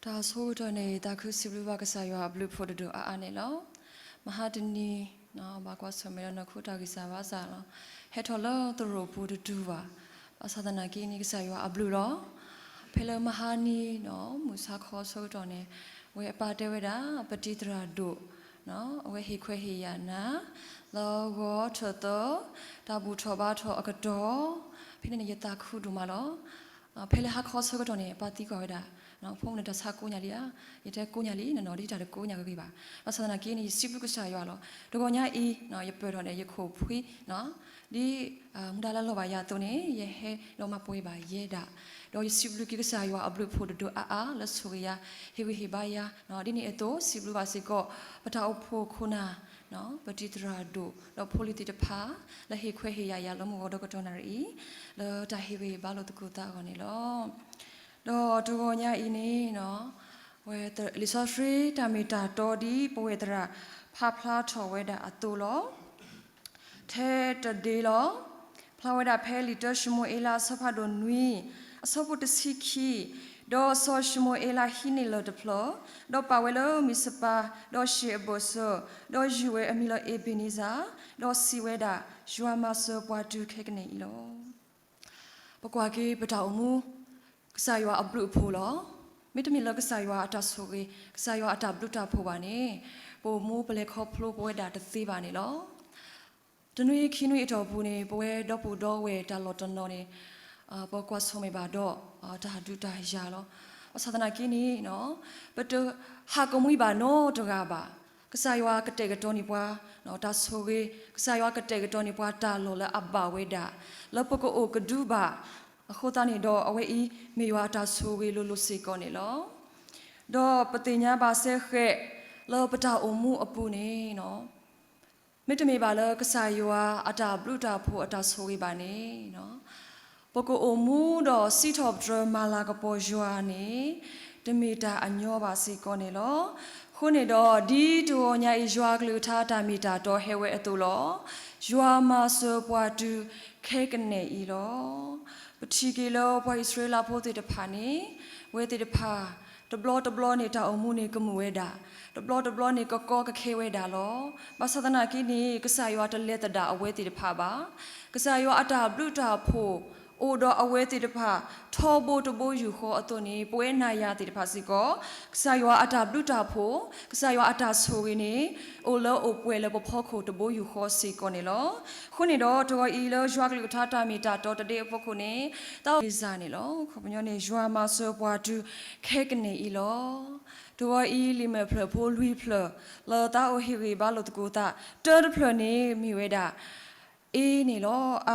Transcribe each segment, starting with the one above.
တၢ်ဆိကတၢၢ်န့ၣ် သးခုစံးဘျုးဘၣ်ကစၢ်ယွၤအဘျုးအဖှိၣ်တဒိၣ်အါအါန့ၣ်လီၤ. မဟါတနံၤ ဘၣ်ကွၢ်ဆၢၣ်မဲာ်ဒီးနီၢ်ခိတၢ်ဂံၢ်စၢ်ဘါစၢ်လီၤ. ဟဲထီၣ်လၢသရိာ်ပူၤတတုၤဘၣ်. ဘၣ်ဆၣ်သနာ်က့န့ၣ် ကစၢ်ယွၤအဘျုးလီၤ. ဖဲလၢမဟါနံၤ မုၢ်ဆါခီဆၢကတီၢ်န့ၣ် အဝဲအပၢ်တဲဝဲဒၣ် ပတံၤသရၣ်ဒိၣ် အဝဲဟ့ၣ်ခွဲးဟ့ၣ်ယာ်နၤ လၢဂီၤထၢၣ်သၢ တၢ်ဘူၣ်ထီၣ်ဘါထီၣ်အကတီၢ်, ဖဲန့ၣ်န့ၣ် ယသးခုဒိၣ်မးလီၤ. ဖဲလၢဟါခီဆၢကတီၢ်န့ၣ် အပၢ်သံကွၢ်ဝဲဒၣ်, ဖိမုၣ်န့ၣ်တၢ်ဆါကိးညါလံဧါ, ယတဲကိးညါလံနီၤ, ဒ်တၢ်တကိးညါဂ့ၤဂ့ၤဘၣ်. ဘၣ်ဆၣ်သနာ်က့န့ၣ် ယစံးဘျုးကစၢ်ယွၤလီၤ. တဂီၤညါအံၤ ယပၢၢ်ထီၣ်န့ၣ် ယခိၣ်ဖှံ ဒ်မူဒါလၢလီၤဘၣ်ယၤအသိးန့ၣ် ယဟဲဒီးမၤပှဲၤဘၣ်ယဲဒၣ်, ဒီးယစံးဘျုးက့ၤကစၢ်ယွၤအဘျုးအဖှိၣ်တဒိၣ်အါအါလၢဆိၣ်ဂ့ၤယၤ ဟ့ၣ်ဂံၢ်ဟ့ၣ်ဘါယၤ, ဒ်န့ၣ်အသိး စံးဘျုးဘၣ်စ့ၢ်ကီး ပတၢ်အိၣ်ဖှိၣ်ခိၣ်နၢ် ပတံၤသရၣ်ဒိၣ် ဒီးဖိလံၤသ့ၣ်တဖၣ် လၢဟ့ၣ်ခွဲးဟ့ၣ်ယာ်ယၤလၢမုၢ်ဂီၤဒီကတီၢ်နၣ်ရံၣ်အံၤ လၢတၢ်ဟ့ၣ်ဂံၢ်ဟ့ၣ်ဘါလိာ်သကိးသးအဂီၢ်န့ၣ်လီၤ. ဒီးတဂီၤညါအံၤန့ၣ် ဝဲလံာ်စီဆှံတၢ်မ့ၢ်တၢ်တီဒ်ပဝဲၢ်သရၣ်ဖးဖျါထီၣ်ဝဲဒၣ်အသိးလီၤ. ထဲတဒ့လီၤ. ဖျါဝဲဒၣ်ဖဲလံာ်တၢၡမူၤအ့လးအဆၢဖးဒိၣ်နွံ အဆၢဖိတဆံခံ, ဒီးစီၤၡမူၤအ့လးဟံးန့ၢ်လၢၢ်တဖျၢၣ်, ဒီးပာ်ဝဲလၢမံးစပၤ, ဒီးရှ့ၣ်အဘၢၣ်စၢၤ, ဒီးယုၢ်ဝဲအမံၤလၢအ့ဘ့းနံစၢ်, ဒီးစံးဝဲဒၣ်, ယွၤမၤစၢၤပှၤတုၤခဲကနံၣ်အံၤလီၤ. ပကွၢ်က့ၤပတၢ်အိၣ်မူ ကစၢ်ယွၤအဘျုးအဖှိၣ်လီၤ. မ့တမ့ၢ်လၢကစၢ်ယွၤအတၢ်ဆိၣ်ဂ့ၤ, ကစၢ်ယွၤအတၢ်ဘျုးတၢ်ဖှိၣ်ဘၣ်န့ၣ် ပအိၣ်မူပလဲၤခီဖျိပဝဲဒၣ်တသ့ဘၣ်န့ၣ်လီၤ. တနွံခံနွံအတီၢ်ပူၤန့ၣ် ပဝဲဒီပုၢ်ဒီဝဲၢ်တၢ်လီၢ်တနီၤန့ၣ် ပကွၢ်ဆၢၣ်မဲာ်ဘၣ်ဒီး တၢ်ဒုးတၢ်ယၤလီၤ. ဘၣ်ဆၣ်သနာ်က့န့ၣ် ပတဟးကမှံဘၣ်နီတဂၤဘၣ်. ကစၢ်ယွၤကတဲာ်ကတီၤန့ၢ်ပှၤ တၢ်ဆိၣ်ဂ့ၤ, ကစၢ်ယွၤကတဲာ်ကတီၤန့ၢ်ပှၤတၢ်လီၢ်လၢအဘၣ်ဝဲဒၣ် လၢပကအိၣ်ကဒုဘၣ်. အဃိသတးန့ၣ်ဒီး အဝဲအံၤမ့ၢ်ယွၤအတၢ်ဆိၣ်ဂ့ၤလိၤလိၤစ့ၢ်ကီးန့ၣ်လီၤ. ဒီးပသ့ၣ်ညါဘၣ်စဲဃဲး လၢပတၢ်အိၣ်မူအပူၤန့ၣ် မ့တမ့ၢ်ဘၣ်လၢကစၢ်ယွၤအတၢ်ဘျုးတၢ်ဖှိၣ်အတၢ်ဆိၣ်ဂ့ၤဘၣ်န့ၣ် ပကအိၣ်မူဒီးစံးထီၣ်ပတြၢၤမၤလၤကပီၤယွၤန့ၣ် တမ့ၢ်တၢ်အညီဘၣ်စ့ၢ်ကီးန့ၣ်လီၤ. အဃိန့ၣ်ဒီး ဒ်တဂီၤညါအံၤ ယွၤကလုၢ်ကထါတၢ်မ့ၢ်တၢ်တီဟဲဝဲအသိးလီၤ. ယွၤမၤစၢၤပှၤတုၤခဲကနံၣ်အံၤလီၤ. ပထံၣ်က့ၤလၢပှၤအံၣ်စရ့လးဖိသ့ၣ်တဖၣ်န့ၣ် အဝဲသ့ၣ်တဖၣ် တဘျီတဘျီန့ၣ် တၢ်အိၣ်မူန့ၣ်ကမုာ်ဝဲဒၣ်, တဘျီတဘျီန့ၣ် ကကီကခဲဝဲဒၣ်လီၤ. ဘၣ်ဆၣ်သနာ်က့န့ၣ် ကစၢ်ယွၤတလဲၤသဒၣ်အဝဲသ့ၣ်တဖၣ်ဘၣ်. ကစၢ်ယွၤအတၢ်ဘျုးတၢ်ဖှိၣ် အိၣ်ဒီးအဝဲသ့ၣ်တဖၣ် ထီဘိတဘိယူၢ်ဃီအသိးန့ၣ် ပဝဲနၤယၤသ့ၣ်တဖၣ်စ့ၢ်ကီး ကစၢ်ယွၤအတၢ်ဘျုးတၢ်ဖှိၣ်, ကစၢ်ယွၤအတၢ်ဆိၣ်ဂ့ၤန့ၣ် အိၣ်လၢအိၣ်ပှဲၤလၢပဖီခိၣ်တဘိယူၢ်ဃီစ့ၢ်ကီးန့ၣ်လီၤ. အဃိန့ၣ်ဒီး တဂီၤအံၤလၢယွၤကလုၢ်ကထါတၢ်မ့ၢ်တၢ်တီတဒ့အဖီခိၣ်န့ၣ် တၢ်အိၣ်လံၤစၢ်န့ၣ်လီၤ. ခီပညီန့ၣ် ယွၤမၤစၢၤပှၤတုၤခဲကနံၣ်အံၤလီၤ. တဂီၤအံၤလံာ်မဲာ်ဖျၢၣ်ဖိလွံၢ်ဖျၢၣ် လၢတၢ်အိၣ်ဟ့ၣ်ဂံၢ်ဘါလိာ်သကိးသး တၢတဖျၢၣ်န့ၣ်မ့ၢ်ဝဲဒၣ် အ့န့ၣ်လီၤ. အ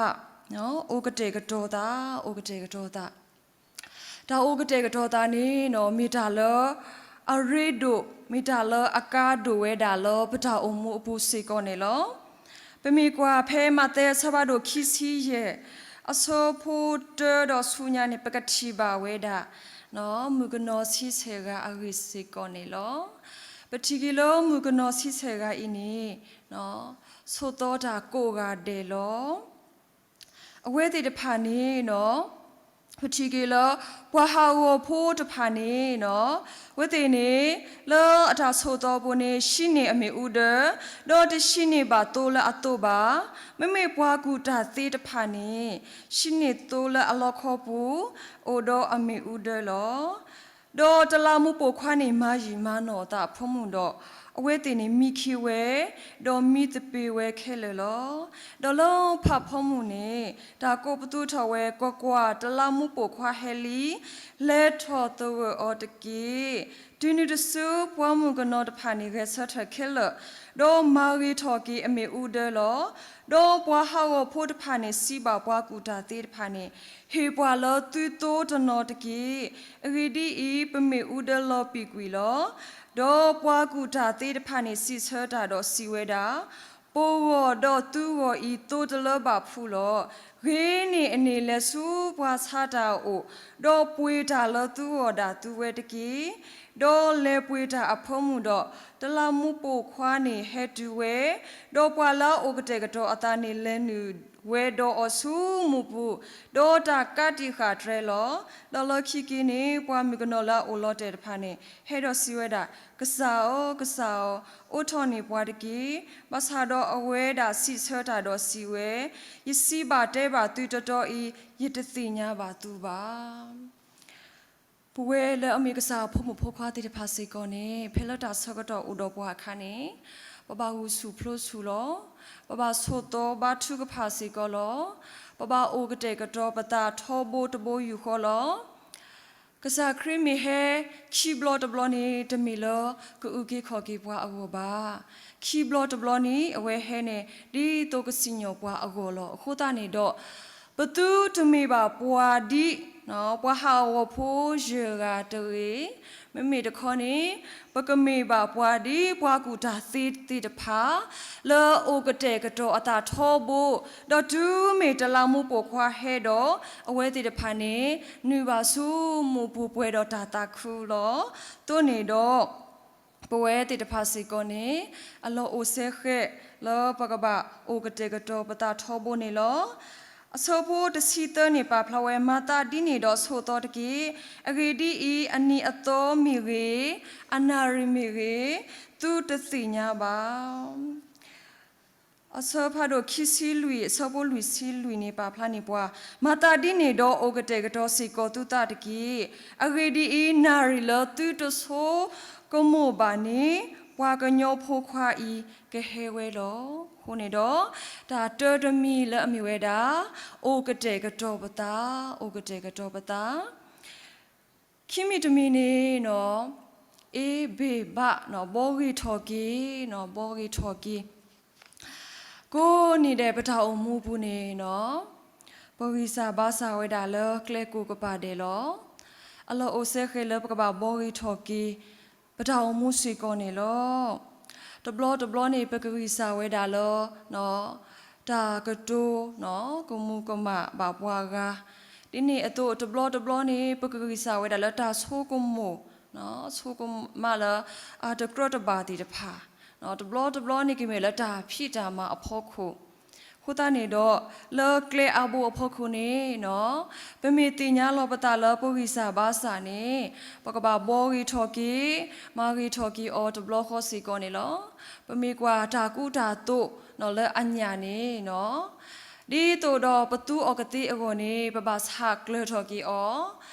အိၣ်ကတဲာ်ကတီၤသး, အိၣ်ကတဲာ်ကတီၤသး တၢ်အိၣ်ကတဲာ်ကတီၤသးန့ၣ် မ့ၢ်တၢ်လၢအရ့ဒိၣ်, မ့ၢ်တၢ်လၢအကါဒိၣ်ဝဲဒၣ်လၢပတၢ်အိၣ်မူအပူၤစ့ၢ်ကီးန့ၣ်လီၤ. ပမ့ၢ်ကွၢ်ဖဲမးသဲအဆၢဖးဒိၣ်ခံဆံယဲၢ် အဆၢဖိတၢဒီးဆူညါန့ၣ် ပကထံၣ်ဘၣ်ဝဲဒၣ် မုၣ်ကနီၤဆံဆဲၣ်ဂၤအဂ့ၢ်စ့ၢ်ကီးန့ၣ်လီၤ. ပထံၣ်က့ၤလၢမုၣ်ကနီၤဆံဆဲၣ်ဂၤအံၤန့ၣ် ဆိးသီတၢ်ကိးဂၤဒဲးလီၤ. အဝဲသ့ၣ်တဖၣ်န့ၣ် ပထံၣ်က့ၤလၢ ပှၤဟးဂီၤဖိတဖၣ်န့ၣ် အဝဲသ့ၣ်န့ၣ် လၢအတၢ်ဆိးသီပူၤန့ၣ် ဟံးန့ၢ်အမ့ၣ်အူဒၢ, ဒီးတဟံးန့ၢ်ဘၣ်သိလၢအသိးဘၣ်. မ့မ့ၢ်ပှၤကူၣ်တၢ်သ့တဖၣ်န့ၣ် ဟံးန့ၢ်သိလၢအလီခီပူၤ အိၣ်ဒီးအမ့ၣ်အူဒၢလီၤ. ဒီးတလးမူးပိာ်ခွါန့ၣ် မၤယံာ်မၤနီၢ်အသးအဖိမုၣ်ဒီး အဝဲသ့ၣ်န့ၣ်မံခ့ဝဲ, ဒီးမံသပ့ၤဝဲခဲလၢာ်လီၤ. ဒီးလၢဖးဖီမုၢ်န့ၣ် တၢ်ကိးပသူထီၣ်ဝဲ, ကွၢ်ကွၢ်, တလးမူးပိာ်ခွါဟဲလံ, လဲၤထီၣ်သဂၢၢ်အီၤတက့ၢ်. တုၤနုၤတစု ပှၤမုၣ်ကနီၤတဖၣ်န့ၣ် ဂဲၤဆၢထၢၣ်ခဲလၢာ်, ဒီးမၤဂ့ၤထီၣ်က့ၤအမ့ၣ်အူဒၢလီၤ. ဒီးပှၤဟးဂီၤဖိတဖၣ်န့ၣ် စံးဘၣ်ပှၤကူၣ်တၢ်သ့တဖၣ်န့ၣ်, ဟ့ၣ်ပှၤလၢသုသိတနီၤတက့ၢ်. အဂ့ၢ်ဒ်အံၤ, ပမ့ၣ်အူဒၢလီၤပံာ်ကွံာ်လီၤ. ဒီးပှၤကူၣ်တၢ်သ့တဖၣ်န့ၣ် စံးဆၢတၢ်ဒီးစံးဝဲဒၣ်, ပဂီၢ်ဒီးသုဂီၢ်အံၤသိတလၢဘၣ်ဖုးလီၤ. ဂ့ၤန့ၢ်အန့ၣ်လဲၤဆူပှၤဆါတၢ်အအိၣ်, ဒီးပှ့ၤတၢ်လၢသုဂီၢ်ဒၣ်သုဝဲတက့ၢ်. ဒီးလဲၤပှ့ၤတၢ်အဖၢမုၢ်ဒီး, တလးမူးပိာ်ခွါန့ၣ်ဟဲတုၤဝဲ, ဒီးပှၤလၢအအိၣ်ကတဲာ်ကတီၤအသးန့ၣ်လဲၤနုာ် ဝဲဒီးအီၤဆူမူးပူၤ, ဒီးတၢ်ကးတံာ်ဃာ်တြဲလီၤ. ဒီးလၢခံက့ၤန့ၣ် ပှၤမုၣ်ကနီၤလၢအအိၣ်လီၤတဲာ်တဖၣ်န့ၣ် ဟဲဒီးစံးဝဲဒၣ်, ကစၢ်ဧၢ, ကစၢ်ဧၢ, အိးထီၣ်န့ၢ်ပှၤတက့ၢ်. ဘၣ်ဆၣ်ဒီးအဝဲဒၣ်စံးဆၢတၢ်ဒီးစံးဝဲ, ယစံးဘၣ်တဲဘၣ်သုတီတီအံၤ, ယတသ့ၣ်ညါဘၣ်သုဘၣ်. ပဝဲလၢအမ့ၢ်ကစၢ်အဖိမုၣ်ဖိခွါသ့ၣ်တဖၣ်စ့ၢ်ကီးန့ၣ် ဖဲလၢတၢ်ဆၢကတီၢ်အိၣ်ဒီးပှၤအခါန့ၣ်, ပဘၣ်ဂုာ်ဆူၣ်ပျိဆူၣ်လီၤ. ပဘၣ်ဆိးသီဘါထုကဖၣ်စ့ၢ်ကီးလီၤ. ပဘၣ်အိၣ်ကတဲာ်ကတီၤပသးထီဘိတဘိယူၢ်ဃီလီၤ. ကစၢ်ခရံာ်မ့ၢ်ဟဲခံဘျီတဘျီန့ၣ် တမ့ၢ်လၢကအုၣ်က့ၤခီၣ်က့ၤပှၤအဂီၢ်ဘၣ်. ခံဘျီတဘျီန့ၣ် အဝဲဟဲန့ၣ် ဒ်သိးကစံၣ်ညီၣ်ပှၤအဂီၢ်လီၤ. အဃိသတးန့ၣ်ဒီး ပသုတမ့ၢ်ဘၣ်ပှၤဒ် ပှၤဟးဂီၤဖိယဲၢ်ဂၤတဂ့ၤ, မ့မ့ၢ်တခီန့ၣ် ပကမ့ၢ်ဘၣ်ပှၤဒ်ပှၤကူၣ်တၢ်သ့သ့ၣ်တဖၣ် လၢအအိၣ်ကတဲာ်ကတီၤအသးထီဘိ, ဒီးတုၤမ့ၢ်တလးမူးပိာ်ခွါဟဲဒီး အဝဲသ့ၣ်တဖၣ်န့ၣ် နုာ်ဘၣ်ဆူမူးပူၤပှဲၤဒီးတၢ်သးခုလီၤ. အဃိန့ၣ်ဒီး ပဝဲသ့ၣ်တဖၣ်စ့ၢ်ကီးန့ၣ် အလီၢ်အိၣ်စဲဃဲးလၢပကဘၣ်အိၣ်ကတဲာ်ကတီၤပသးထီဘိန့ၣ်လီၤ. အဆၢဖိတဆံသၢန့ၣ်ပာ်ဖျါဝဲ, မၤသးဒ်န့ၣ်ဒီးဆိးသီတက့ၢ်. အဂ့ၢ်ဒ်အံၤ, အနံၤအသီမ့ၢ်ဂ့ၤ, အနၣ်ရံၣ်မ့ၢ်ဂ့ၤ, သုတသ့ၣ်ညါဘၣ်. အဆၢဖးဒိၣ်ခံဆံလွံၢ်, အဆၢဖိလွံၢ်ဆံလွံၢ်န့ၣ် ပာ်ဖျါန့ၢ်ပှၤ, မၤသးဒ်န့ၣ်ဒီးအိၣ်ကတဲာ်ကတီၤစ့ၢ်ကီးသုသးတက့ၢ်. အဂ့ၢ်ဒ်အံၤ, နၣ်ရံၣ်လၢသုတဆိကမိၣ်ဘၣ်န့ၣ် ပှၤကညီဖိခွါအံၤကဟဲဝဲလီၤ. အဃိန့ၣ်ဒီး တၢ်တၢတမံၤလၢအမ့ၢ်ဝဲဒၣ် အိၣ်ကတဲာ်ကတီၤပသး, အိၣ်ကတဲာ်ကတီၤပသး ခံမံၤတမံၤန့ၣ်နီၤ, အ့ဘ့ၣ်ဘၣ်နီၤ, ဘှီဂ့ၤထီၣ်က့ၤနီၤ, ဘှီဂ့ၤထီၣ်က့ၤ. ကိးနံၤဒဲးပတၢ်အိၣ်မူပူၤန့ၣ်နီၤ, ပဂံၢ်စၢ်ဘါစၢ်ဝဲဒၣ်လၢကျဲကိးကပၤဒဲးလီၤ. အလီၢ်အိၣ်စဲဃဲးလၢပကဘၣ်ဘှီဂ့ၤထီၣ်က့ၤ ပတၢ်အိၣ်မူစ့ၢ်ကီးန့ၣ်လီၤ. တဘျီတဘျီန့ၣ် ပကဂံၢ်စၢ်ဝဲဒၣ်လၢ တၢ်ကတိၤ ကမူၤကမၣ်ဘၣ်ပှၤဂၤ, ဒ်န့ၣ်အသိး တဘျီတဘျီန့ၣ် ပကဂံၢ်စၢ်ဝဲဒၣ်လၢတၢ်ဆိကမိၣ်, ဆိကမးလၢအတကြၢးတဘၣ်သ့ၣ်တဖၣ်, တဘျီတဘျီန့ၣ်ကမ့ၢ်လၢတၢ်ဖံးတၢ်မၤအဖီခိၣ်. အဃိသတးန့ၣ်ဒီး လၢကျဲအါဘိအဖီခိၣ်န့ၣ်နီၤ, ပမ့ၢ်သ့ၣ်ညါလီၤပသးလၢပဂံၢ်စၢ်ဘါစၢ်န့ၣ် ပကဘၣ်ဘှီဂ့ၤထီၣ်က့ၤ, မၤဂ့ၤထီၣ်က့ၤအီၤတဘျီဃီစ့ၢ်ကီးန့ၣ်လီၤ. ပမ့ၢ်ကွၢ်တၢ်ကူတၢ်သိးနီၤလၢအညၣ်န့ၣ်နီၤ, ဒ်သိးဒီးပသူအီၤကသ့အဂီၢ်န့ၣ် ပဘၣ်ဆးကျၢၤထီၣ်က့ၤအီၤ,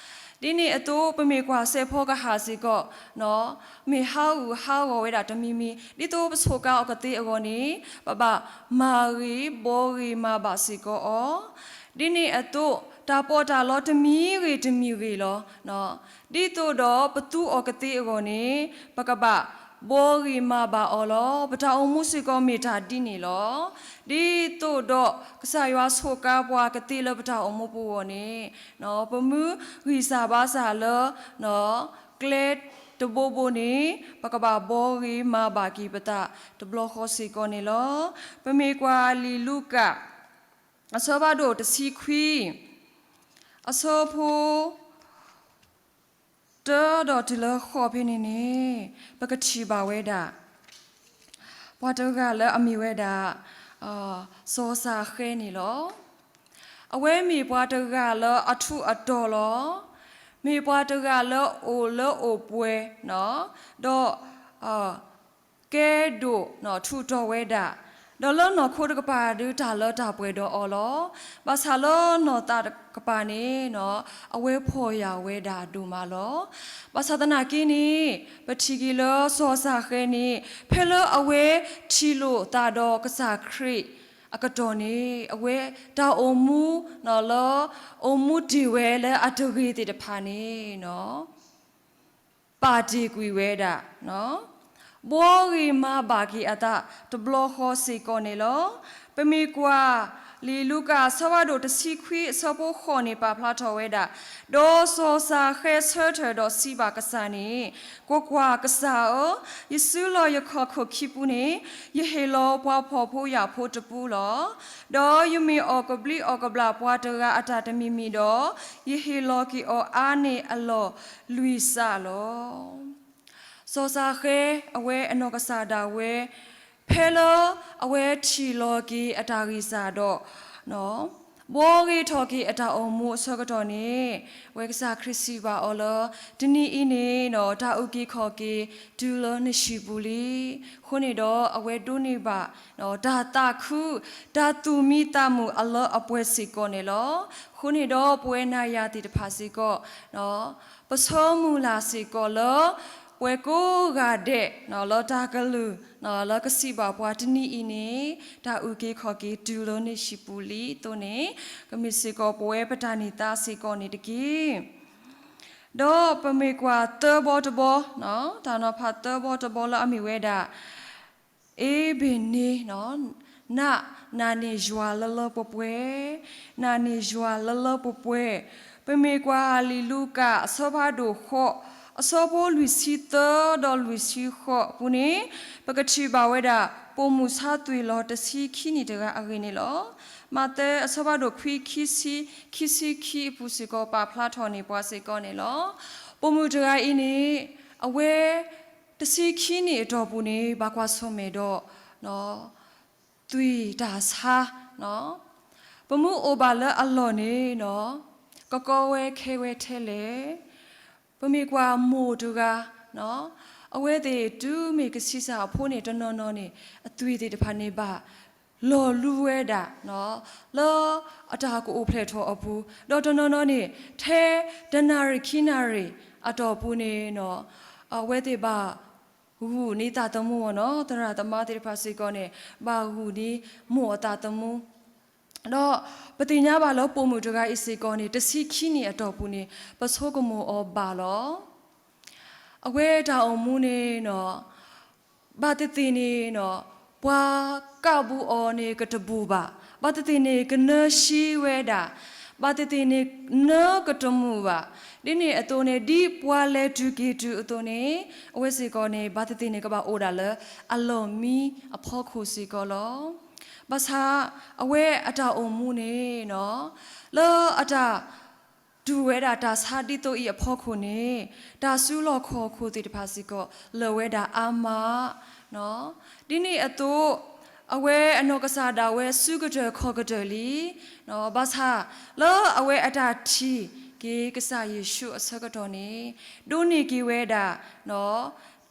ဒ်န့ၣ်အသိး ပမ့ၢ်ကွၢ်စဲးဖီကဟၣ်စ့ၢ်ကီးနီၤ, မ့ၢ်ဟးဂူာ်ဟးဂီၤဝဲဒၣ်တမံၤမံၤ, ဒ်သိးပဆိးကါအီၤကသ့အဂီၢ်န့ၣ် ပဘၣ်မၤဂ့ၤဘှီဂ့ၤမၤဘၣ်စ့ၢ်ကီးအီၤ, ဒ်န့ၣ်အသိး တၢ်ပီးတၢ်လီတမံၤဂ့ၤတမံၤဂ့ၤလီၤ. ဒ်သိးဒီးပသူအီၤကသ့အဂီၢ်န့ၣ် ပကဘၣ်ဘှီဂ့ၤမၤဘၣ်အီၤလီၤ. ပတၢ်အိၣ်မူစ့ၢ်ကီးမ့ၢ်တၢ်ဒ်န့ၣ်လီၤ. ဒ်သိးဒီးကစၢ်ယွၤဆိးကါပှၤကသ့လၢပတၢ်အိၣ်မူပူၤအဂီၢ်န့ၣ် ပမ့ၢ်ဂံၢ်စၢ်ဘါစၢ်လၢ ကျဲတဘိဘိန့ၣ် ပကဘၣ်ဘှီဂ့ၤမၤဘၣ်က့ၤပသးတဘျီဃီစ့ၢ်ကီးန့ၣ်လီၤ. ပမ့ၢ်ကွၢ်လံာ်လူၤကၣ် အဆၢဖးဒိၣ်တဆံခွံ, အဆၢဖိ တၢဒီးတုၤလၢဃိးဖဲန့ၣ်န့ၣ် ပကထံၣ်ဘၣ်ဝဲဒၣ် ပှၤတဂၤလၢအမ့ၢ်ဝဲဒၣ် စီၤစၢ်ဃဲန့ၣ်လီၤ. အဝဲမ့ၢ်ပှၤတဂၤလၢအထူးအတီၤလီၤ. မ့ၢ်ပှၤတဂၤလၢအိၣ်လၢအိၣ်ပှဲၤ ဒီး ကဲဒိၣ်ထူးတီၤဝဲဒၣ်, ဒီးလၢနီၢ်ခိတကပၤဒုးတၢ်လၢတၢ်ပှဲၤဒီးအီၤလီၤ. ဘၣ်ဆၣ်လၢနီၢ်သးတကပၤန့ၣ် အဝဲဖှီၣ်ယာ်ဝဲဒၣ်ဒိၣ်မးလီၤ. ဘၣ်ဆၣ်သနာ်က့န့ၣ် ပထံၣ်က့ၤလၢစီၤစၢ်ဃဲန့ၣ် ဖဲလၢအဝဲထံၣ်လိာ်သးဒီးကစၢ်ခရံာ်အကတီၢ်န့ၣ် အဝဲတၢ်အိၣ်မူလၢ အိၣ်မူတ့ၢ်ဝဲလၢအတဂ့ၤသ့ၣ်တဖၣ်န့ၣ် ပာ်တ့ၢ်ကွံာ်ဝဲဒၣ် ဘှီဂ့ၤမၤဘၣ်က့ၤအသးတဘျီဃီစ့ၢ်ကီးန့ၣ်လီၤ. ပမ့ၢ်ကွၢ် လံာ်လူၤကၣ်အဆၢဖးဒိၣ်တဆံခွံအဆၢဖိဃိးန့ၣ် ပာ်ဖျါထီၣ်ဝဲဒၣ်, ဒီးစီၤစၢ်ဃဲဆၢထၢၣ်ဒီးစံးဘၣ်ကစၢ်န့ၣ်, ကွၢ်ကွၢ်, ကစၢ်ဧၢ, ယစုလီၢ်ယခီၣ်ခိၣ်ခံပူန့ၣ် ယဟ့ၣ်လီၤပှၤဖှီၣ်ဖိယာ်ဖိတပူလီၤ. ဒီးယမ့ၢ်အီၣ်ကဘျံးအီၣ်ကဘျၣ်ပှၤတဂၤအတၢ်တမံၤမံၤဒီး, ယဟ့ၣ်လီၤက့ၤအီၤအါန့ၢ်အလီၢ်လွံၢ်စးလီၤ. စီၤစၢ်ဃဲ အဝဲအနီၢ်ကစၢ်ဒၣ်ဝဲ ဖဲလၢအဝဲထံၣ်လီၤက့ၤအတၢ်ဂံၢ်စၢ်ဒီး ဘှီဂ့ၤထီၣ်က့ၤအတၢ်အိၣ်မူအဆၢကတီၢ်န့ၣ်, ဝဲကစၢ်ခရံာ်စံးဘၣ်အီၤလၢ တနံၤအံၤန့ၣ် တၢ်အုၣ်က့ၤခီၣ်က့ၤ တုၤလၢနဟံၣ်ပူၤလံ. အဃိန့ၣ်ဒီးအဝဲဒိးန့ၢ်ဘၣ် တၢ်သးခု တၢ်သူၣ်မံသးမုာ်အလၢအပှဲၤစ့ၢ်ကီးန့ၣ်လီၤ. အဃိန့ၣ်ဒီးပဝဲနၤယၤသ့ၣ်တဖၣ်စ့ၢ်ကီး ပဆၢမုၢ်လၢ်စ့ၢ်ကီးလၢ ပှၤကိးဂၤဒဲး လၢတၢ်ကလုၢ် လၢကစံးဘၣ်ပှၤတနံၤအံၤန့ၣ် တၢ်အုၣ်က့ၤခီၣ်က့ၤတုၤလၢနဟံၣ်ပူၤလံအသိးန့ၣ်, ကမ့ၢ်စ့ၢ်ကီးပဝဲပတၢ်န့ၢ်သါစ့ၢ်ကီးန့ၣ်တက့ၢ်. ဒီးပမ့ၢ်ကွၢ်သၢဘီတဘီ, တၢ်နီၤဖးသၢဘီတဘီလၢအမ့ၢ်ဝဲဒၣ် အ့ဘ့ၣ်န့, န, နန့ၢ်ယွၤလၢလၢပှဲၤပှဲၤ, နန့ၢ်ယွၤလၢလၢပှဲၤပှဲၤ, ပမ့ၢ်ကွၢ်လံာ်လူၤကၣ်အဆၢဖးဒိၣ်ဃိး, အဆၢဖိလွံၢ်ဆံသၢဒီးလွံၢ်ဆံဃိးအပူၤန့ၣ်, ပကထံၣ်ဘၣ်ဝဲဒၣ် ပိာ်မုၣ်ဆါသွံၣ်လီၤတဆံခံနံၣ်တဂၤအဂ့ၢ်န့ၣ်လီၤ. မးသဲအဆၢဖးဒိၣ်ခွံ ခံဆံ, ခံဆံခံအပူၤစ့ၢ်ကီး ပာ်ဖျါထီၣ်န့ၢ်ပှၤစ့ၢ်ကီးန့ၣ်လီၤ. ပိာ်မုၣ်တဂၤအံၤန့ၣ် အဝဲ တဆံခံနံၣ်အတီၢ်ပူၤန့ၣ် ဘၣ်ကွၢ်ဆၢၣ်မဲာ်ဒီး သွံၣ်တၢ်ဆါ, ပမ့ၢ်အိၣ်ဘၣ်လၢအလီၢ်န့ၣ် ကကီဝဲခဲဝဲထဲလဲၣ်. ပမ့ၢ်ကွၢ်မိၢ်တဂၤ, အဝဲသ့ၣ်တုၤမ့ၢ်ကဆံးစၢ်အဖိန့ၣ် တနီၤနီၤန့ၣ် အသွံၣ်သ့ၣ်တဖၣ်န့ၣ်ဘၣ် လီၤလူဝဲဒၣ် လၢအတၢ်ကအိၣ်ဖျဲၣ်ထီၣ်အပူၤ, ဒီးတနီၤနီၤန့ၣ် ထဲတနၣ်ရံၣ်ခံနၣ်ရံၣ်အတီၢ်ပူၤန့ၣ် အဝဲသ့ၣ်ဘၣ်ဂုာ်န့ၢ်သးသမူအီၤနီၤ, သရၣ်သမါသ့ၣ်တဖၣ်စ့ၢ်ကီးန့ၣ် ဘၣ်ဂုာ်န့ၢ်မိၢ်အသးသမူ ဒီးပသ့ၣ်ညါဘၣ်လၢပိာ်မုၣ်တဂၤအံၤစ့ၢ်ကီးန့ၣ် တဆံခံနံၣ်အတီၢ်ပူၤန့ၣ် ပဆိကမိၣ်အီၤဘၣ်လီၤ. အဝဲတၢ်အိၣ်မူန့ၣ် ဘၣ်သ့ၣ်သ့ၣ်န့ၣ် ပှၤကၢ်ဘူးအီၤန့ၣ်ကတဘူးဘၣ်, ဘၣ်သ့ၣ်သ့ၣ်န့ၣ်ကနၢဆံဝဲဒၣ်, ဘၣ်သ့ၣ်သ့ၣ်န့ၣ်နၢကတမုာ်ဘၣ်. ဒ်န့ၣ်အသိးန့ၣ် ဒ်ပှၤလဲၤတုၤက့ၤတုၤအသိးန့ၣ် အဝဲစ့ၢ်ကီးန့ၣ် ဘၣ်သ့ၣ်သ့ၣ်န့ၣ်ကဘၣ်အိၣ်ဒၣ်လၢအလီၢ်မံအဖီခိၣ်စ့ၢ်ကီးလီၤ. ဘၣ်ဆၣ်အဝဲအတၢ်အိၣ်မူန့ၣ် လၢအတၢ်တူၢ်ဝဲဒၣ်တၢ်ဆါဒ်သိးအံၤအဖီခိၣ်န့ၣ် တၢ်စုလီၢ်ခီၣ်ခိၣ်သ့ၣ်တဖၣ်စ့ၢ်ကီး လၢာ်ဝဲဒၣ်အါမး ဒ်န့ၣ်အသိး အဝဲအနီၢ်ကစၢ်ဒၣ်ဝဲစုကတၢၢ်ခီၣ်ကတၢၢ်လံ. ဘၣ်ဆၣ်လၢအဝဲအတၢ်ထံၣ်က့ၤကစၢ်ယ့ၣ်ၡူးအဆၢကတီၢ်န့ၣ် ဒိးန့ၢ်က့ၤဝဲဒၣ်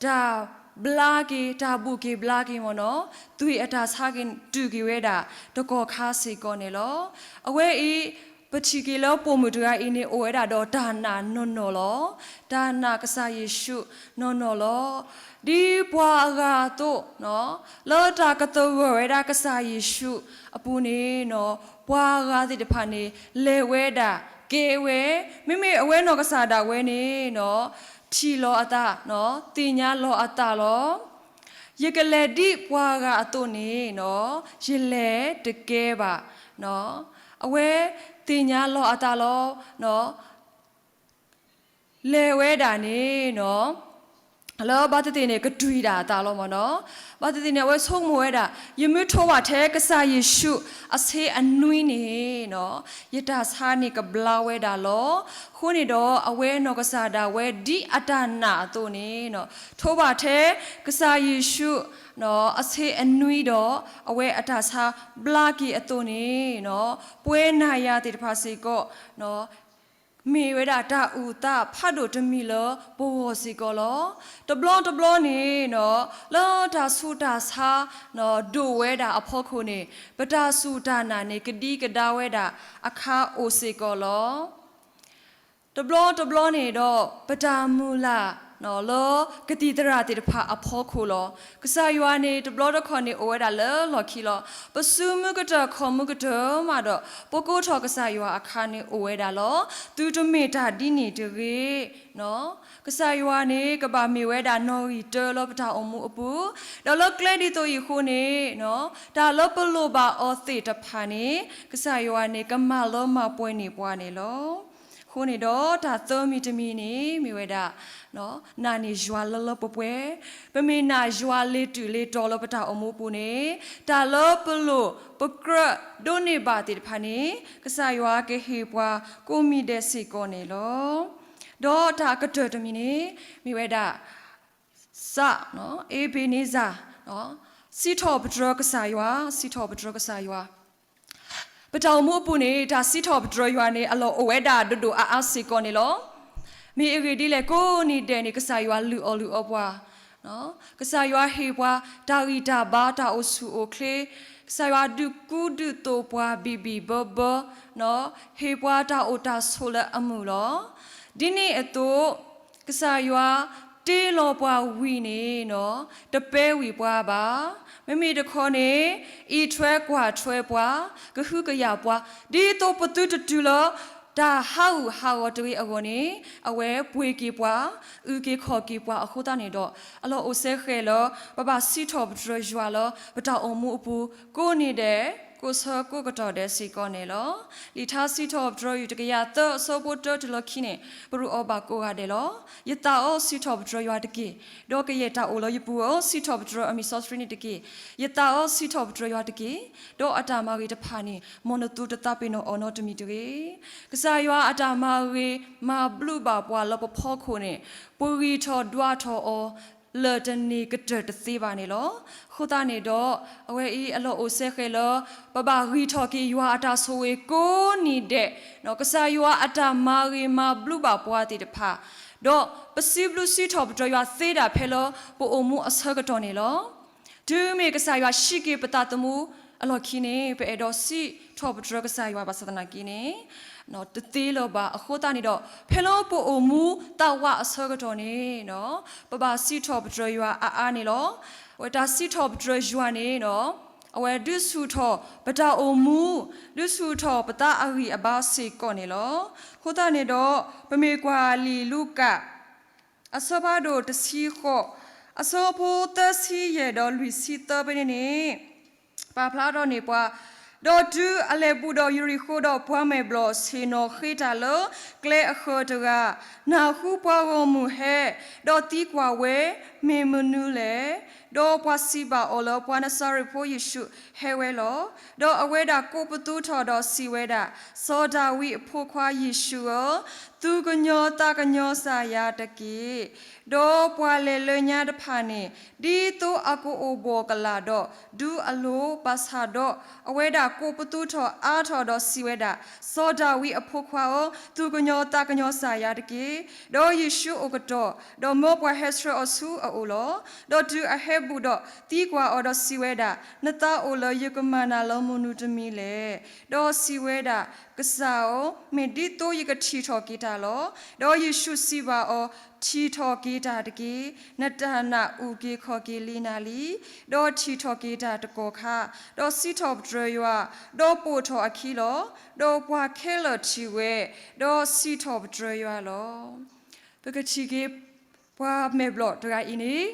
တၢ်ဘျါက့ၤ တၢ်ဘူၣ်က့ၤဘျါက့ၤမ့ၢ်နီၤ သွံၣ်အတၢ်ဆါက့ၤ တုၤက့ၤဝဲဒၣ်တကီၢ်ခါစ့ၢ်ကီးန့ၣ်လီၤ. အဝဲအံၤ ပထံၣ်က့ၤလၢပိာ်မုၣ်တဂၤအံၤန့ၣ် အိၣ်ဝဲဒၣ်ဒီးတၢ်နာ်နီၢ်နီၢ်လီၤ. တၢ်နာ်ကစၢ်ယ့ၣ်ၡူးနီၢ်နီၢ်လီၤ. ဒ်ပှၤအဂၤအသိး လၢတၢ်ကသဂၢၢ်ဝဲဒၣ်ကစၢ်ယ့ၣ်ၡူးအပူၤန့ၣ် ပှၤအဂၤသ့ၣ်တဖၣ်န့ၣ် လဲၤဝဲဒၣ်ကဲဝဲ, မ့မ့ၢ်အဝဲနီၢ်ကစၢ်ဒၣ်ဝဲန့ၣ် ထံၣ်လီၤအသး, သ့ၣ်ညါလီၤအသးလီၤ. ယကလဲၤဒ်ပှၤဂၤအသိးန့ၣ် ယလဲၤတကဲဘၣ်. အဝဲသ့ၣ်ညါလီၤအသးလီၤ. လဲၤဝဲဒၣ်န့ၣ် လၢဘၣ်သ့ၣ်သ့ၣ်န့ၣ် ကတွံၢ်ဒၣ်အသးလီၤမ့ၢ်နီၤ. ဘၣ်သ့ၣ်သ့ၣ်န့ၣ် အဝဲဆိကမိၣ်ဝဲဒၣ် ယမ့ၢ်ထိးဘၣ်ထဲကစၢ်ယ့ၣ်ၡူးအဆ့အနွံန့ၣ် ယတၢ်ဆါန့ၣ်ကဘျါဝဲဒၣ်လီၤ. အဃိန့ၣ်ဒီး အဝဲနီၢ်ကစၢ်ဒၣ်ဝဲဒ်အတၢ်နာ်အသိးန့ၣ် ထိးဘၣ်ထဲကစၢ်ယ့ၣ်ၡူးအဆ့အနွံဒီး အဝဲအတၢ်ဆါဘျါက့ၤအသိးန့ၣ် ပဝဲနၤယၤသ့ၣ်တဖၣ်စ့ၢ်ကီး မ့ၢ်ဝဲဒၣ်တၢ်အုၣ်သးဖးဒိၣ်တမံၤလၢပဂီၢ်စ့ၢ်ကီးလီၤ. တဘျီတဘျီန့ၣ် လၢတၢ်ဆူးတၢ်ဆါ ဒိၣ်ဝဲဒၣ်အဖီခိၣ်န့ၣ် ပတၢ်စူၢ်တၢ်နာ်န့ၣ် ကဒံကဒါဝဲဒၣ်အခါအိၣ်စ့ၢ်ကီးလီၤ. တဘျီတဘျီန့ၣ်ဒီး ပတၢ်မုၢ်လၢ် လၢကသံၣ်သရၣ်သ့ၣ်တဖၣ်အဖီခိၣ်လီၤ. ကစၢ်ယွၤန့ၣ် တဘျီတခီၣ်န့ၣ် အိၣ်ဝဲဒၣ်လၢလီၢ်ခံလီၤ. ပစုမုၢ်ကတၢၢ်ခီၣ်မုၢ်ကတၢၢ်မးဒီး ပကိးထီၣ်ကစၢ်ယွၤအခါန့ၣ်အိၣ်ဝဲဒၣ်လီၤ. သုတမ့ၢ်တၢ်ဒ်န့ၣ်တဂ့ၤ. ကစၢ်ယွၤန့ၣ် ကဘၣ်မ့ၢ်ဝဲဒၣ်နီၣ်ဂံၢ်တၢလၢပတၢ်အိၣ်မူအပူၤ, ဒီးလၢကျဲဒ်သိးအံၤအဃိန့ၣ် တၢ်လၢပလိၣ်ဘၣ်အီၤသ့ၣ်တဖၣ်န့ၣ် ကစၢ်ယွၤန့ၣ် ကမၤလၢမၤပှဲၤန့ၢ်ပှၤန့ၣ်လီၤ. အဃိန့ၣ်ဒီး တၢ်သၢမံၤတမံၤန့ၣ် မ့ၢ်ဝဲဒၣ် နာ်န့ၢ်ယွၤလၢလၢပှဲၤပှဲၤ, ပမ့ၢ်နာ်ယွၤလ့ၤတုၤလ့ၤတီၤလၢပတၢ်အိၣ်မူပူၤန့ၣ် တၢ်လၢပလိၣ်ပကြၢးဒိးန့ၢ်ဘၣ်သ့ၣ်တဖၣ်န့ၣ် ကစၢ်ယွၤကဟ့ၣ်ပှၤကိးမံၤဒဲးစ့ၢ်ကီးန့ၣ်လီၤ. ဒီးတၢ်ကတၢၢ်တမံၤန့ၣ် မ့ၢ်ဝဲဒၣ် စး, အ့ဘ့းနံစၤ, စံးထီၣ်ပတြၢၤကစၢ်ယွၤ, စံးထီၣ်ပတြၢၤကစၢ်ယွၤ. ပတၢ်အိၣ်မူအပူၤန့ၣ် တၢ်စံးထီၣ်ပတြၢၤယွၤန့ၣ် အလီၢ်အိၣ်ဝဲဒၣ်ဒိၣ်ဒိၣ်အါအါစ့ၢ်ကီးန့ၣ်လီၤ. မ့ၢ်အဂ့ၢ်ဒ်လဲၣ် ကိးနံၤဒဲးန့ၣ် ကစၢ်ယွၤလုၢ်အီၣ်လုၢ်အီပှၤ, ကစၢ်ယွၤဟ့ၣ်ပှၤတၢ်ဂံၢ်တၢ်ဘါ တၢ်အိၣ်ဆူၣ်အိၣ်ချ့, ကစၢ်ယွၤဒုးကူဒုးသိးပှၤဘံၣ်ဘံၣ်ဘၢဘၢ, ဟ့ၣ်ပှၤတၢ်အိၣ်တၢ်ဆိးလၢအမုာ်လီၤ. ဒ်န့ၣ်အသိး ကစၢ်ယွၤတ့လီၤပှၤဝံၤန့ၣ် တပၢဝံၤပှၤဘၣ်. မ့မ့ၢ်တခီန့ၣ် အံးထွဲကွၢ်ထွဲပှၤ, ကဟုကယာ်ပှၤ, ဒ်သိးပသုတတုၤလၢ တၢ်ဟးဂူာ်ဟးဂီၤတဂ့ၤအဂီၢ်န့ၣ် အဝဲပှ့ၤက့ၤပှၤ, အုၣ်က့ၤခီၣ်က့ၤပှၤအဃိသတးန့ၣ်ဒီး အလီၢ်အိၣ်စဲဃဲၤလၢ ပဘၣ်စံးထီၣ်ပတြၢၤယွၤလၢ ပတၢ်အိၣ်မူအပူၤ ကိးနံၤဒဲး ကိးဆၢကိးကတီၢ်ဒဲးစ့ၢ်ကီးန့ၣ်လီၤ. လံာ်ထါစံးထီၣ်ပတြၢၤယွၤတကယၤသၢအဆၢဖိတၢတုၤလၢခံန့ၣ် ပရူးအီၤဘၣ်ကိးဂၤဒဲးလီၤ. ယသးဧၢ, စံးထီၣ်ပတြၢၤယွၤတက့ၢ်. ဒီးကယဲၢ်တၢ်အိၣ်လၢယပူၤဧၢ, စံးထီၣ်ပတြၢၤအမံၤစီဆှံန့ၣ်တက့ၢ်. ယသးဧၢ, စံးထီၣ်ပတြၢၤယွၤတက့ၢ်. ဒီးအတၢ်မၤဂ့ၤတဖၣ်န့ၣ် မ်နသုတသးပ့ၤနီၣ်အီၤနီတမံၤတဂ့ၤ. ကစၢ်ယွၤအတၢ်မၤဂ့ၤမၤဘျုးဘၣ်ပှၤလၢပဖီခိၣ်န့ၣ် ပဂံၢ်ထီၣ်ဒွးထီၣ်အီၤ လၢာ်တန့ၢ်ကတၢၢ်တသ့ဘၣ်န့ၣ်လီၤ. အဃိသတးန့ၣ်ဒီး အဝဲအံၤအလီၢ်အိၣ်စဲဃဲၤလၢ ပဘၣ်ဂံၢ်ထီၣ်က့ၤယွၤအတၢ်ဆိၣ်ဂ့ၤကိးနံၤဒဲး, ကစၢ်ယွၤအတၢ်မၤဂ့ၤမၤဘျုးဘၣ်ပှၤသ့ၣ်တဖၣ်, ဒီးပစံးဘျုးစံးထီၣ်ပတြၢၤယွၤသ့ဒၣ်ဖဲလၢပအိၣ်မူအဆၢကတီၢ်န့ၣ်လီၤ. တုၤမ့ၢ်ကစၢ်ယွၤဟံးက့ၤပသးသမူအလီၢ်ခံန့ၣ် ပအဲၣ်ဒိးစံးထီၣ်ပတြၢၤကစၢ်ယွၤဘၣ်ဆၣ်သနာ်က့န့ၣ် တသ့လၢၤဘၣ်. အဃိသတးန့ၣ်ဒီး ဖဲလၢပအိၣ်မူသးဝးအဆၢကတီၢ်န့ၣ် ပဘၣ်စံးထီၣ်ပတြၢၤယွၤအါအါန့ၣ်လီၤ. အဝဲတၢ်စံးထီၣ်ပတြၢၤယွၤန့ၣ် အဝဲဒုးဆူၣ်ထီၣ်ပတၢ်အိၣ်မူ, ဒုးဆူၣ်ထီၣ်ပသးအဂံၢ်အဘါစ့ၢ်ကီးန့ၣ်လီၤ. အဃိသတးန့ၣ်ဒီး ပမ့ၢ်ကွၢ်လံာ်လူၤကၣ် အဆၢဖးဒိၣ်တဆံဃိး, အဆၢဖိသၢဆံယဲၢ်ဒီးလွံၢ်ဆံသၢဖဲန့ၣ်န့ၣ် ပာ်ဖျါထီၣ်န့ၢ်ပှၤ, ဒီးတုၤအလဲၤဘူးဒီးယရံၣ်ဃိၣ်ဒီး ပှၤမဲာ်ဘျီၣ်ဆ့ၣ်နီၤဃ့တၢ်လၢကျဲအဃၢၤတဂၤ, နၢ်ဟူပှၤဂီၢ်မုၢ်ဟဲ, ဒီးသံကွၢ်ဝဲ, မ့ၢ်မနုၤလဲၣ်. ဒီးပှၤစံးဘၣ်အီၤလၢ ပှၤနစၤရ့းဖိယ့ၣ်ၡူးဟဲဝဲလီၤ. ဒီးအဝဲဒၣ်ကိးပသူထီၣ်ဒီးစံးဝဲဒၣ်, စီၤဒၤဝံးအဖိခွါယ့ၣ်ၡူးဧၢ, သူၣ်ကညီၤသးကညီၤစၢ်ယၤတက့ၢ်. ဒီးပှၤလဲၤလၢညါတဖၣ်န့ၣ် ဒ်သိးအကအိၣ်ဘှီၣ်ကလာ်ဒီး ဒူအလိၤ, ဘၣ်ဆၣ်ဒီးအဝဲဒၣ်ကိးပသူထီၣ်အါထီၣ်ဒီးစံးဝဲဒၣ်, စီၤဒၤဝံးအဖိခွါဧၢ, သူၣ်ကညီၤသးကညီၤစၢ်ယၤတက့ၢ်. ဒီးယ့ၣ်ၡူးအိၣ်ကတီၢ်, ဒီးမၢပှၤဟဲဆှၢအီၤဆူအအိၣ်လီၤ. ဒီးတုၤအဟဲဘူးဒီးသံကွၢ်အီၤဒီးစံးဝဲဒၣ်, နသးအိၣ်လၢယကမၤနၤလၢမနုၤတမံၤလဲၣ်. ဒီးစံးဝဲဒၣ်, ကစၢ်ဧၢ, မ့ၢ်ဒ်သိးယကထံၣ်ထီၣ်က့ၤတၢ်လီၤ. ဒီးယ့ၣ်ၡူးစံးဘၣ်အီၤ, ထံၣ်ထီၣ်က့ၤတၢ်တက့ၢ်. နတၢ်နာ်အုၣ်က့ၤခီၣ်က့ၤလံနၤလံ. ဒီးထံၣ်ထီၣ်က့ၤတၢ်တကီၢ်ခါ, ဒီးစံးထီၣ်ပတြၢၤယွၤ, ဒီးပိာ်ထီၣ်အခံလီၤ. ဒီးပှၤခဲလၢာ်ထံၣ်ဝဲ, ဒီးစံးထီၣ်ပတြၢၤယွၤလီၤ. ပကထံၣ်က့ၤ ပှၤမဲာ်ဘျီၣ်တဂၤအံၤန့ၣ်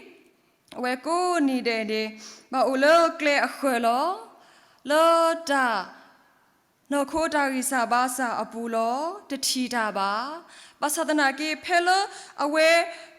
အဝဲကိးနံၤဒဲးန့ၣ် ဘၣ်အိၣ်လၢကျဲအဃၢၤလီၤ. လၢတၢ် နီၢ်ခိတၢ်ဂံၢ်စၢ်ဘါစၢ်အပူၤလီၤ. တထံၣ်တၢ်ဘၣ်. ဘၣ်ဆၣ်သနာ်က့ ဖဲလၢအဝဲ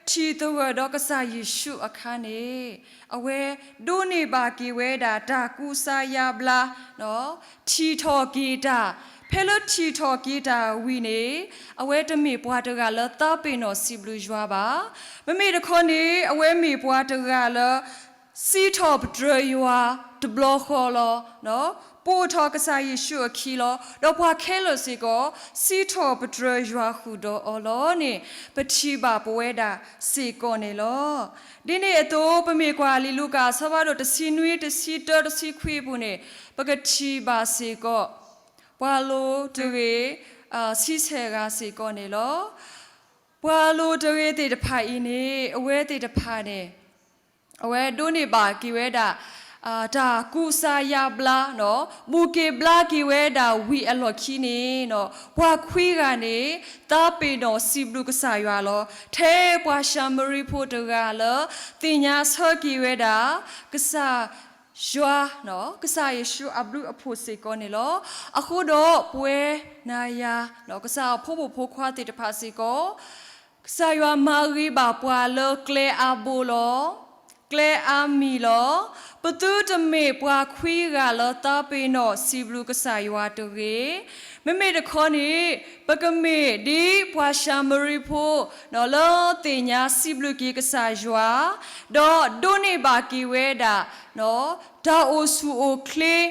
ထံၣ်သဂၢၢ်ဒီးကစၢ်ယ့ၣ်ၡူးအခါန့ၣ် အဝဲဒိးန့ၢ်ဘၣ်က့ၤဝဲဒၣ်တၢ်ကူစါယါဘျါ ထံၣ်ထီၣ်က့ၤတၢ်. ဖဲလၢထံၣ်ထီၣ်က့ၤတၢ်ဝံၤန့ၣ် အဝဲတမ့ၢ်ပှၤတဂၤလၢသးပ့ၤနီၣ်စံးဘျုးယွၤဘၣ်. မ့မ့ၢ်တခီန့ၣ် အဝဲမ့ၢ်ပှၤတဂၤလၢ စံးထီၣ်ပတြၢၤယွၤတဘျီဃီလီၤ. ပိာ်ထီၣ်ကစၢ်ယ့ၣ်ၡူးအခံလီၤ. ဒီးပှၤခဲလၢာ်စ့ၢ်ကီး စံးထီၣ်ပတြၢၤယွၤဃုာ်ဒီးအီၤလီၤန့ၣ် ပထံၣ်ဘၣ်ပဝဲဒၣ်စ့ၢ်ကီးန့ၣ်လီၤ. ဒ်န့ၣ်အသိး ပမ့ၢ်ကွၢ်လံာ်လူၤကၣ်အဆၢဖးဒိၣ်တဆံနွံ တဆံတၢ တဆံခွံအပူၤန့ၣ် ပကထံၣ်ဘၣ်စ့ၢ်ကီး ပှၤလိၤတဂ့ၤ ဆံဆဲၣ်ဂၤစ့ၢ်ကီးန့ၣ်လီၤ. ပှၤလိၤတဂ့ၤသ့ၣ်တဖၣ်အံၤန့ၣ် အဝဲသ့ၣ်တဖၣ်န့ၣ် အဝဲဒိးန့ၢ်ဘၣ်က့ၤဝဲဒၣ် တၢ်ကူစါယါဘျါ ဘူးက့ၤဘျါက့ၤဝဲဒၣ်ဝံၤအလီၢ်ခံန့ၣ် ပှၤခွံဂၤန့ၣ် သးပ့ၤနီၣ်စံးဘျုးကစၢ်ယွၤလီၤ. ထဲပှၤၡၤမရံဖိတဂၤလၢ သ့ၣ်ညါဆၢက့ၤဝဲဒၣ် ကစၢ်ယွၤ ကစၢ်ယ့ၣ်ၡူးအဘျုးအဖှိၣ်စ့ၢ်ကီးန့ၣ်လီၤ. အဃိဒီးပဝဲနၤယၤ ကစၢ်အဖိမုၣ်ဖိခွါသ့ၣ်တဖၣ်စ့ၢ်ကီး ကစၢ်ယွၤမၤဂ့ၤဘၣ်ပှၤလၢကျဲအါဘိလီၤ. ကျဲအါမံၤလီၤ. ပသုတမ့ၢ်ပှၤခွံဂၤလၢသးပ့ၤနီၣ်စံးဘျုးကစၢ်ယွၤတဂ့ၤ. မ့မ့ၢ်တခီန့ၣ် ပကမ့ၢ်ဒ်ပှၤၡၤမရံဖိ လၢသ့ၣ်ညါစံးဘျုးက့ၤကစၢ်ယွၤ, ဒီးဒိးန့ၢ်ဘၣ်က့ၤဝဲဒၣ် တၢ်အိၣ်ဆူၣ်အိၣ်ချ့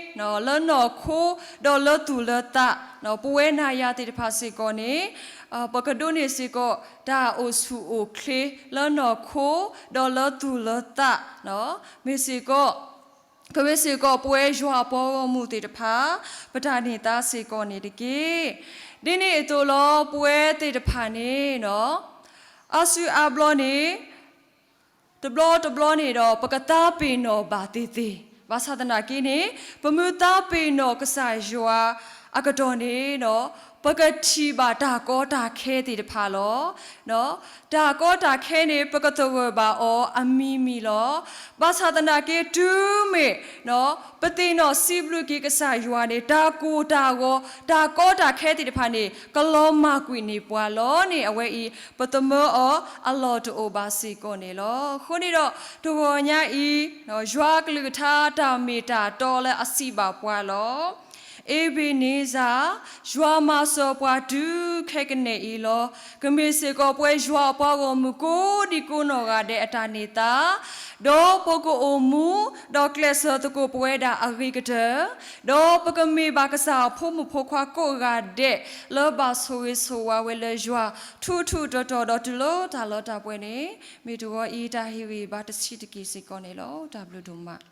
လၢနီၢ်ခိ ဒီးလၢသူၣ်လၢသး, ပဝဲနၤယၤသ့ၣ်တဖၣ်စ့ၢ်ကီးန့ၣ် ပကဒိးန့ၢ်စ့ၢ်ကီး တၢ်အိၣ်ဆူၣ်အိၣ်ချ့ လၢနီၢ်ခိ ဒီးလၢသူၣ်လၢသး, မ့ၢ်စ့ၢ်ကီး ကမ့ၢ်စ့ၢ်ကီးပဝဲယွၤအပှၤဂီၢ်မုၢ်သ့ၣ်တဖၣ် ပတၢ်န့ၢ်သါစ့ၢ်ကီးန့ၣ်တက့ၢ်. ဒ်န့ၣ်အသိးလီၤ ပဝဲသ့ၣ်တဖၣ်န့ၣ် အါစုအါဘျီန့ၣ် တဘျီတဘျီန့ၣ်ဒီး ပကသးပ့ၤနီၣ်ဘၣ်သ့ၣ်သ့ၣ်, ဘၣ်ဆၣ်သနာ်က့န့ၣ် ပမ့ၢ်သးပ့ၤနီၣ်ကစၢ်ယွၤအကတီၢ်န့ၣ် ပကထံၣ်ဘၣ်တၢ်ကီတၢ်ခဲသ့ၣ်တဖၣ်လီၤ. တၢ်ကီတၢ်ခဲန့ၣ် ပကသဂၢၢ်ဘၣ်အီၤအမံၤမံၤလီၤ. ဘၣ်ဆၣ်သနာ်က့တုၤမ့ၢ် ပသ့ၣ်နီၣ်စံးဘျုးက့ၤကစၢ်ယွၤန့ၣ် တၢ်ကိၢ်တၢ်ဂီၤ တၢ်ကီတၢ်ခဲသ့ၣ်တဖၣ်န့ၣ် ကလီၤမၢ်ကွံာ်န့ၢ်ပှၤလီၤန့ၣ် အဝဲအံၤ ပသမၢအီၤအလီၢ်တအိၣ်ဘၣ်စ့ၢ်ကီးန့ၣ်လီၤ. အဃိန့ၣ်ဒီး တဂီၤညါအံၤ ယွၤအကလုၢ်ကထါတၢ်မ့ၢ်တၢ်တီလၢအစံးဘၣ်ပှၤလီၤ. အ့ဘ့န့စၢ်, ယွၤမၤစၢၤပှၤတုၤခဲကနံၣ်အံၤလီၤ. ကမ့ၢ်စ့ၢ်ကီးပဝဲယွၤအပှၤဂီၢ်မုၢ်ကိးဒံကိးနီၢ်ဂၤဒဲးအတၢ်န့ၢ်သါ, ဒီးပကအိၣ်မူ ဒီးကျဲးစၢးသကိးပဝဲဒၣ်အဂ့ၤကတၢၢ်, ဒီးပကမ့ၢ်ဘၣ်ကစၢ်အဖိမုၣ်ဖိခွါကိးဂၤဒဲး လၢဘၣ်ဆိၣ်ဂ့ၤဆိၣ်ဝါဝဲလၢယွၤ ထူးထူးတီၤတီၤဒီးတုၤလၢတၢ်လၢတၢ်ပှဲၤန့ၣ်, မ့ၢ်တဂီၤအံၤတၢ်ဟ့ၣ်ဂံၢ်ဘါတဆံးတက့ၢ်စ့ၢ်ကီးန့ၣ်လီၤ. တၢ်ဘျုးဒိၣ်မး.